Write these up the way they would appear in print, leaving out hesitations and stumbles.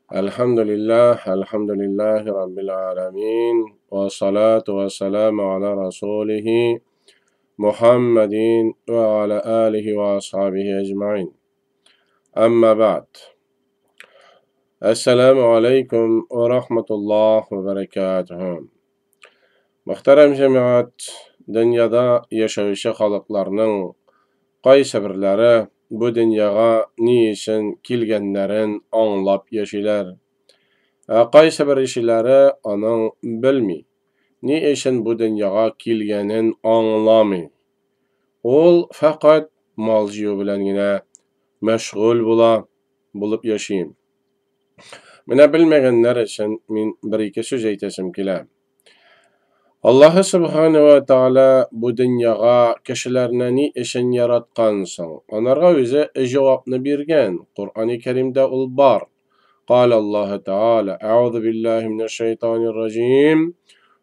Әлхәмдүлилләһ, әлхәмдүлилләһи раббил аламин, ва салату ва саламу аля расулихи Мухаммадин ва аля алихи ва асхабихи әҗмәин. Әмма бәгъд. Әссәламу алейкум ва рахматуллаһ ва бәрәкәтүһ. Мөхтәрәм җәмәгать, дөньяда яшәүче халыкларның кайсы берләре бу дөньяга ни өчен килгәннәрен аңлап яшиләр. Ә кайсы бер ишеләре аның белми, ни өчен бу дөньяга килгәнен аңламый. Ул фәкать мал җыю белән генә мәшгуль була, булып яши. Менә белмәгәннәр өчен мин бер-ике сүз әйтәсем килә. Аллаһы Субхана ва Тааля бу дөньяга кешеләрне ни өчен яраткан соң? Анарга үзе җавапны биргән. Коръәни Кәримдә ул бар. Кал Аллаһы Тааля: "Әгъузу биллаһи минәш шайтанир раҗим.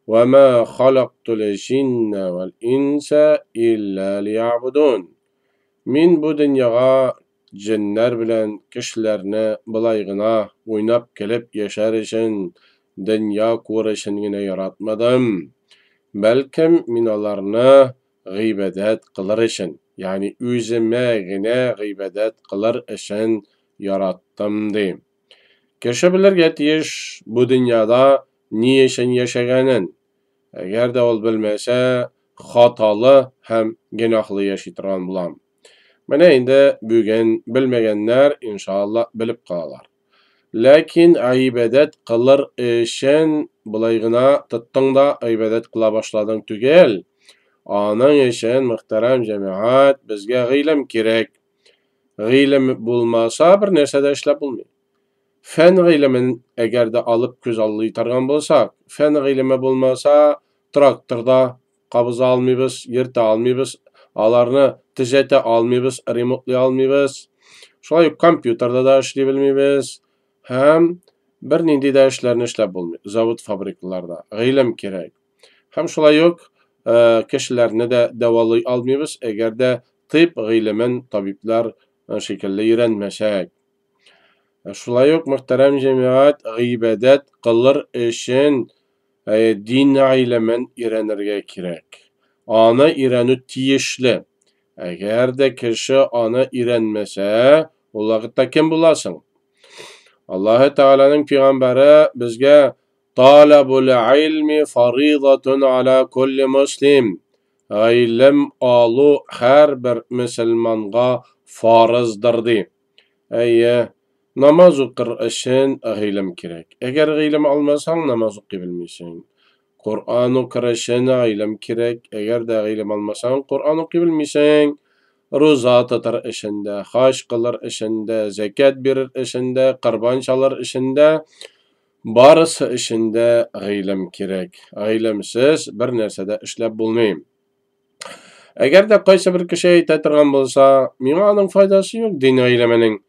Ва ма халактул җинна вал инса илля лиябудун." Мин бу дөньяга җеннәр белән кешеләрне былай гына уйнап килеп яшәр өчен, дөнья күрер өчен генә яратмадым. Бәлкем мин аларны гыйбадәт кылыр өчен, ягъни үземә генә гыйбадәт кылыр өчен яраттым, ди. Кеше белергә тиеш бу дөньяда ни өчен яшәгәнен. Әгәр дә ул белмәсә, хаталы һәм гөнаһлы яши торган була. Менә инде бүген белмәгәннәр иншалла белеп калалар. Ләкин гыйбадәт кылыр өчен болай гына тоттың да гыйбадәт кыла башладың түгел. Аның өчен, мөхтәрәм җәмәгать, безгә гыйлем кирәк. Гыйлем булмаса, бер нәрсә дә эшләп булмый. Фән гыйлемен әгәр дә алып күз аллый торган булсак, фән гыйлеме булмаса, тракторда кабыза алмыйбыз, йөртә алмыйбыз, аларны төзәтә алмыйбыз, ремонтлый алмыйбыз. Шулай ук компьютерда да эшли белмибез. Һәм бер нинди дә эшләрне эшләп булмый. Завод, фабрикаларда гыйлем кирәк. Һәм шулай ук кешеләрне дә дәвалый алмыйбыз, әгәр дә тиб гыйлемен табиблар шикелле өйрәнмәсәк. Шулай ук, мөхтәрәм җәмәгать, гыйбадәт кылыр өчен дин гыйлемен өйрәнергә кирәк. Аны өйрәнү тиешле. Әгәр дә кеше аны өйрәнмәсә, ул вакытта кем буласың? Аллаһы Тааляның пәйгамбәре безгә талабул илми фаридатун аля кулли муслим. Гыйлем алу һәр бер мөселманга фарыздыр, ди. Әйе, намаз укыр өчен гыйлем кирәк. Әгәр гыйлем алмасаң, намаз укый белмисең. Коръән укыр өчен гыйлем кирәк. Әгәр дә гыйлем алмасаң, Коръән укый белмисең. Руза тотар өчен дә, хаҗ кылыр өчен дә, зәкят бирер өчен дә, корбан чалыр өчен дә, барысы өчен дә гыйлем кирәк. Гыйлемсез бер нәрсә дә эшләп булмый. Әгәр дә кайсы бер кеше әйтә торган булса, миңа аның файдасы юк дин гыйлеменең.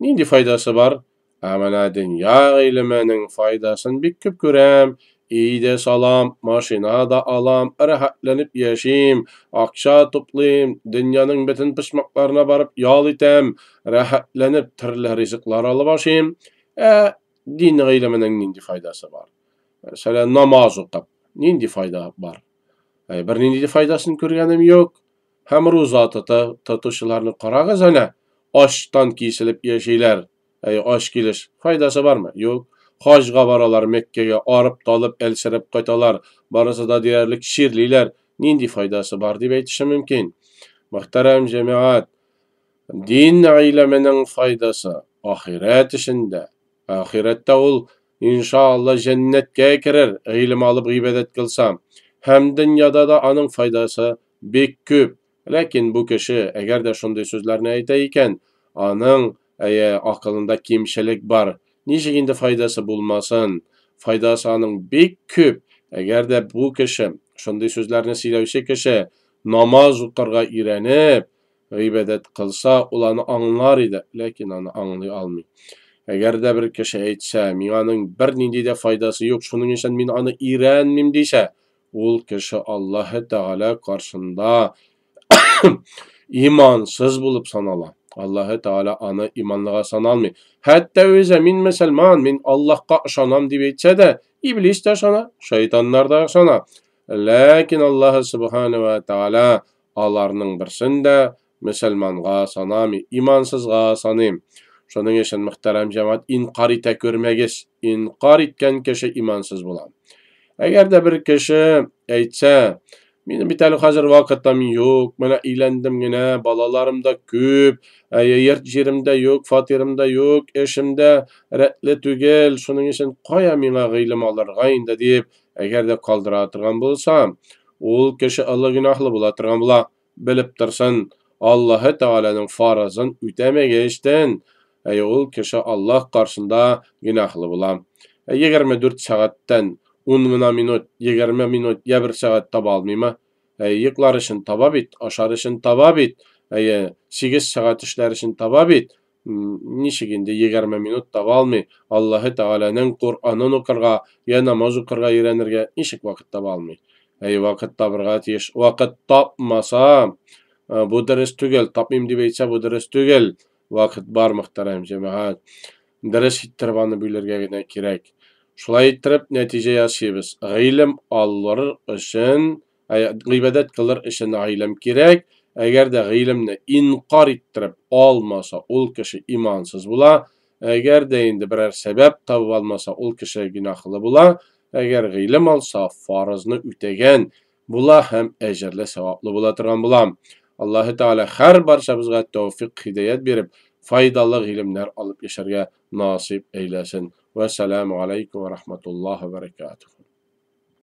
Нинди файдасы бар? Ә менә дөнья гыйлеменең файдасын бик күп күрәм. Өйдә салам, машина да алам, рәхәтләнеп яшим, акча туплыйм, дөньяның бөтен почмакларына барып ял итәм, рәхәтләнеп төрле ризыклар алып ашыйм. Ә дин гыйлеменең нинди файдасы бар? Мәсәлән, намаз укып, нинди файда бар? Бер нинди файдасын күргәнем юк. Һәм руза тотучыларны карагыз әнә, ачтан киселеп яшиләр. Ач килеш файдасы бармы? Юк. Хаҗга баралар Меккәгә, арып талып, әлсерәп кайталар. Барысы да диярлек чирлиләр. Нинди файдасы бар дип әйтеше мөмкин. Мөхтәрәм җәмәгать, дин гыйлеменең файдасы ахирәт эшендә. Ахирәттә ул иншалла җәннәткә керер, гыйлем алып гыйбадәт кылса. Һәм дөньяда да аның файдасы бик күп. Ләкин бу кеше, әгәр дә шундый сүзләрне әйтә икән, аның акылында кимчелек бар. Ничек инде файдасы булмасын? Файдасы аның бик күп. Әгәр дә бу кеше, шундый сүзләрне сөйләүче кеше, намаз укырга өйрәнеп, гыйбадәт кылса, ул аны аңлар иде, ләкин аны аңлый алмый. Әгәр дә бер кеше әйтсә, миңа аның бер нинди дә файдасы юк, шуның өчен мин аны өйрәнмим дисә, ул кеше Аллаһы Тәгалә каршында имансыз булып санала. Аллаһы Тәгалә аны иманлыга саналмый. Хәтта үзе мин мөселман, мин Аллаһка ышанам дип әйтсә дә, иблис тә ышана, шайтаннар да ышана. Ләкин Аллаһы Субхана ва Тәгалә аларның берсен дә мөселманга санамый, имансызга саный. Шуның өчен, мөхтәрәм җәмәгать, инкар итә күрмәгез. Инкар иткән кеше имансыз була. Әгәр дә бер кеше әйтсә, минем бит әле хәзер вакытым юк, менә өйләндем генә, балаларым да күп, йорт җирем дә юк, фатирым да юк, эшем дә рәтле түгел, шуның өчен кая миңа гыйлем алырга инде дип, әгәр дә калдыра торган булса, ул кеше олы гөнаһлы була торган була. Белеп торсын, Аллаһы Тәгаләнең фарызын үтәмәгәчтен, ул кеше Аллаһ каршында гөнаһлы була. 24 сәгатьтән 10 гына минут, 20 минут я бер сәгать таба алмыймы? Йоклар өчен таба бит, ашар өчен таба бит, 8 сәгать эшләр өчен таба бит. Ничек инде 20 минут таба алмый? Аллаһы Тәгаләнең Коръәнен укырга я намаз укырга өйрәнергә ничек вакыт таба алмый? Вакыт табырга тиеш. Вакыт тапмаса, бу дөрес түгел. Тапмыйм дип әйтсә, бу дөрес түгел. Вакыт бар, мөхтәрәм җәмәгать. Дөрес иттереп аны бүлергә генә кирәк. Шулай иттереп нәтиҗә ясыйбыз. Гыйлем алыр өчен, гыйбадәт кылыр өчен гыйлем кирәк. Әгәр дә гыйлемне инкар иттереп алмаса, ул кеше имансыз була. Әгәр дә инде берәр сәбәп табып алмаса, ул кеше гөнаһлы була. Әгәр гыйлем алса, фарызны үтәгән була һәм әҗерле, саваплы була торган була. Аллаһы Тәгалә һәр барчабызга тәүфик, һидаят биреп, файдалы гыйлемнәр алып яшәргә насыйп әйләсен. Вәссәламу алейкум ва рахматуллаһи ва баракатуһ.